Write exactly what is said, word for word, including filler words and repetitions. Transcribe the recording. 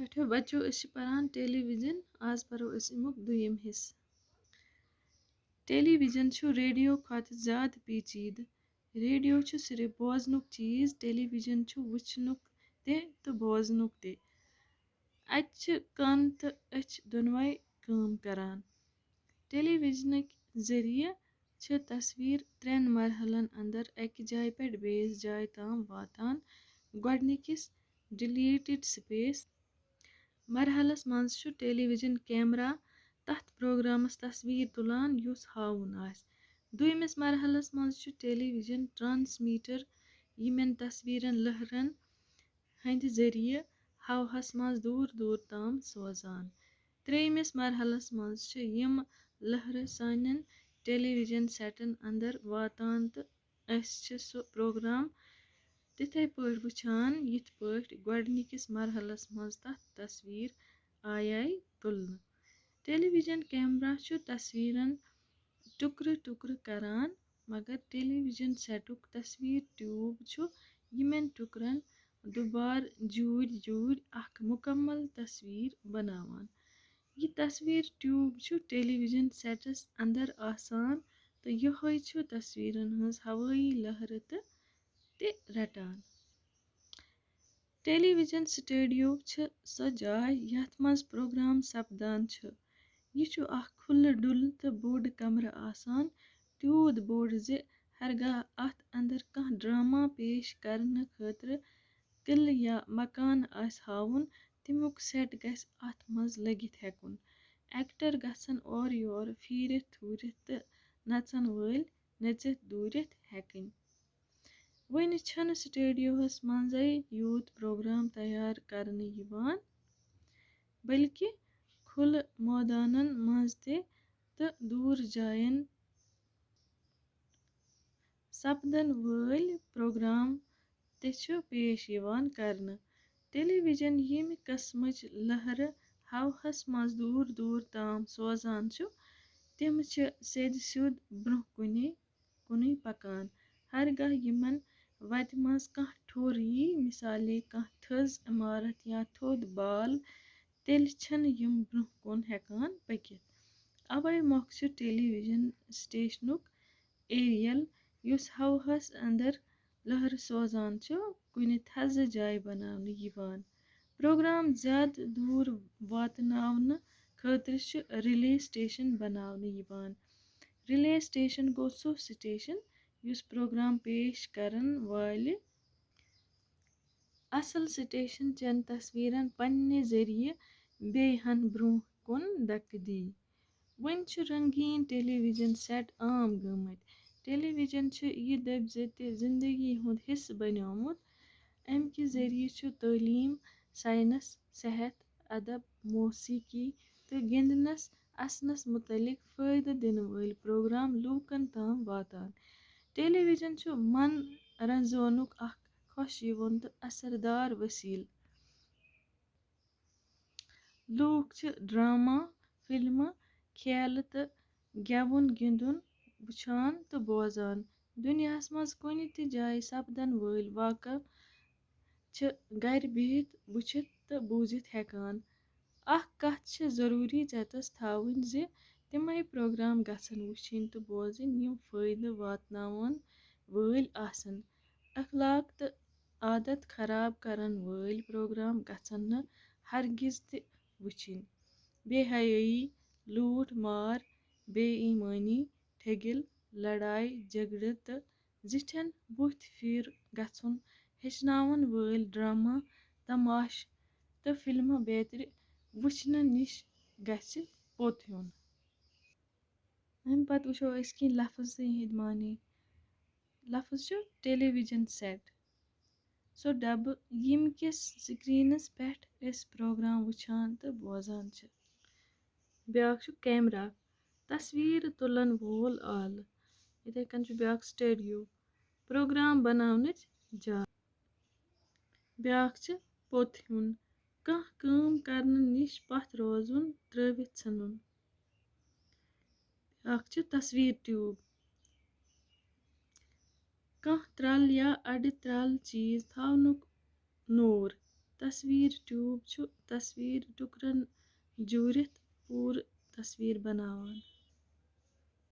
ٹھیٖک بچو، أسۍ چھِ پران ٹیلی ویژن۔ آز پرو أسۍ اَمیُک دوٚیِم حصہٕ۔ ٹیلی ویژن چھُ ریڈیو کھۄتہٕ زیادٕ پیچیدٕ۔ ریڈیو چھُ صرف بوزنُک چیٖز، ٹیلی ویژن چھُ وٕچھنُک تہِ تہٕ بوزنُک تہِ۔ اَتہِ چھِ کَن تہٕ أچھ دۄنوَے کٲم کران۔ ٹیلی ویژنٕکۍ ذٔریعہٕ چھِ تصویر ترٛٮ۪ن مرحلن اندر اکہِ جایہِ پٮ۪ٹھ بیٚیِس جایہِ تام واتان۔ گۄڈٕنِکِس، ڈیلیٹڈ سپیس مرحلس منٛز چھُ ٹیلی ویژن کیمرا تتھ پروگرامس تصویر تُلان یُس ہاوُن آسہِ۔ دوٚیمِس مرحلس منٛز چھُ ٹیلی ویژن ٹرانسمیٹر یِمن تصویرن لہرن ہٕنٛدِ ذٔریعہٕ ہوہَس منٛز دوٗر دوٗر تام سوزان۔ ترٛیٚیمِس مرحلَس منٛز چھِ یِم لہرٕ سانٮ۪ن ٹیلی ویژن سیٹَن اندر واتان تہٕ أسۍ چھِ سُہ پروگرام تِتھے پٲٹھۍ وٕچھان، یِتھ پٲٹھۍ گۄڈٕنِکِس مرحلَس منٛز تَتھ تصویر آیہِ تُلنہٕ۔ ٹیلی ویژن کیمرا چھُ تصویرَن ٹُکرٕ ٹُکرٕ کران، مگر ٹیلی ویژن سیٹُک تصویر ٹیوب چھُ یِمن ٹُکرَن دُبارٕ جوٗرۍ جوٗرۍ اکھ مُکمل تصویر بناوان۔ یہِ تصویر ٹیوب چھُ ٹیلی ویژن سیٹَس اندر آسان تہٕ یِہوٚے چھُ تصویرَن ہٕنٛز ہوٲیی لہرٕ تہٕ تہِ رٹان۔ ٹیلی ویژن سٹوڈیو چھِ سۄ جاے یَتھ منٛز پروگرام سپدان چھُ۔ یہِ چھُ اکھ کھُلہٕ ڈُلہٕ تہٕ بوٚڑ کمرٕ آسان، تیوٗت بوٚڑ زِ ہرگاہ اَتھ اندر کانٛہہ ڈرامہ پیش کرنہٕ خٲطرٕ قلعہٕ یا مکان آسہِ ہاوُن، تَمیُک سیٹ گژھِ اَتھ منٛز لٔگِتھ ہٮ۪کُن۔ ایکٹر گژھن اورٕ یورٕ پھیٖرِتھ تھوٗرِتھ تہٕ نژن وٲلۍ نٔژِتھ دوٗرِتھ ہٮ۪کٕنۍ۔ وۄنۍ چھَنہٕ سٹوڈیوہَس منٛزٕے یوت پروگرام تیار کرنہٕ یِوان، بلکہِ کھُلہٕ مٲدانن منٛز تہِ تہٕ دوٗر جاین سپدن وٲلۍ پروگرام تہِ چھِ پیش یِوان کرنہٕ۔ ٹیلی ویژن ییٚمہِ قٕسمٕچ لہرٕ ہوہَس منٛز دوٗر دوٗر تام سوزان چھُ، تِم چھِ سیٚدِ سیوٚد برٛونٛہہ کُنہِ کُنُے پکان۔ ہرگاہ یِمن وتہِ منٛز کانٛہہ ٹھوٚر یی، مثالے کانٛہہ تھٔز عمارت یا تھوٚد بال، تیٚلہِ چھِنہٕ یِم برٛونٛہہ کُن ہٮ۪کان پٔکِتھ۔ اَوَے مۄکھٕ چھُ ٹیلی ویژن سٹیشنُک ایریل، یُس ہوہَس اندر لہرٕ سوزان چھُ، کُنہِ تھزٕ جایہِ بناونہٕ یِوان۔ پروگرام زیادٕ دوٗر واتناونہٕ خٲطرٕ چھُ ریلے سٹیشن بناونہٕ یِوان۔ ریلے سٹیشن گوٚو سُہ سٹیشن یُس پروگرام پیش کرن والہِ اصل سٹیشن چٮ۪ن تصویرن پننہِ ذٔریعہٕ بیٚیہِ ہن برٛونٛہہ کُن دکہٕ دی۔ وۄنۍ چھِ رنگیٖن ٹیلی ویژن سیٹ عام گٔمٕتۍ۔ ٹیلی ویژن چھِ یہِ دٔپۍ زِ تہِ زندگی ہُنٛد حصہٕ بنیومُت۔ امہِ کہِ ذٔریعہٕ چھُ تعلیٖم، ساینس، صحت، ادب، موسیقی تہٕ گِنٛدنس اسنس مُتعلق فٲیدٕ دِنہٕ وٲلۍ پروگرام لوٗکن تام واتان۔ ٹیلی ویژن چھُ من رنزونُک اکھ خۄش یِوُن تہٕ اثردار وسیلہٕ۔ لوٗکھ چھِ ڈرامہ، فلمہٕ، کھیلہٕ تہٕ گٮ۪وُن گِنٛدُن وٕچھان تہٕ بوزان۔ دُنیاہَس منٛز کُنہِ تہِ جایہِ سپدن وٲلۍ واقعہٕ چھِ گرِ بِہِتھ وٕچھِتھ تہٕ بوٗزِتھ ہٮ۪کان۔ اکھ کتھ چھِ ضروٗری ژٮ۪تس تھاوٕنۍ زِ تِمے پروگرام گژھن وٕچھِنۍ تہٕ بوزٕنۍ یِم فٲیدٕ واتناون وٲلۍ آسن۔ اخلاق تہٕ عادت خراب کرن وٲلۍ پروگرام گژھن نہٕ ہرگز تہِ وٕچھِنۍ۔ بے حیٲیی، لوٗٹھ مار، بے ایمٲنی، ٹھگِل، لڑایہِ جھگڑٕ تہٕ زِٹھٮ۪ن بُتھۍ پھِر گژھُن ہیٚچھناون وٲلۍ ڈرامہ، تماشہٕ تہٕ فلمہٕ بیترِ وٕچھنہٕ نِش گژھِ پوٚت یُن۔ امہِ پتہٕ وٕچھو أسۍ کینٛہہ لفظ تہٕ یِہنٛدۍ معنی۔ لفظ چھُ ٹیلی ویژن سیٹ، سُہ ڈبہٕ ییٚمہِ کِس سکرینس پٮ۪ٹھ أسۍ پروگرام وٕچھان تہٕ بوزان چھِ۔ بیٛاکھ چھُ کیمرا، تصویر تُلن وول آلہٕ۔ یِتھے کٔنۍ چھُ بیٛاکھ سٹوڈیو، پروگرام بناونٕچ جاے۔ بیٛاکھ چھُ پوٚت ہیوٚن، کانٛہہ کٲم کرنہٕ نِش پتھ روزُن، ترٲوِتھ ژھٕنُن۔ بیٛاکھ چھُ تصویر ٹیوب، کانٛہہ ترٛل یا اَڈٕ ترٛل چیٖز تھاونُک نوٗر۔ تصویر ٹیوب چھُ تصویر ٹُکرَن جوٗرِتھ پوٗرٕ تصویر بناوان۔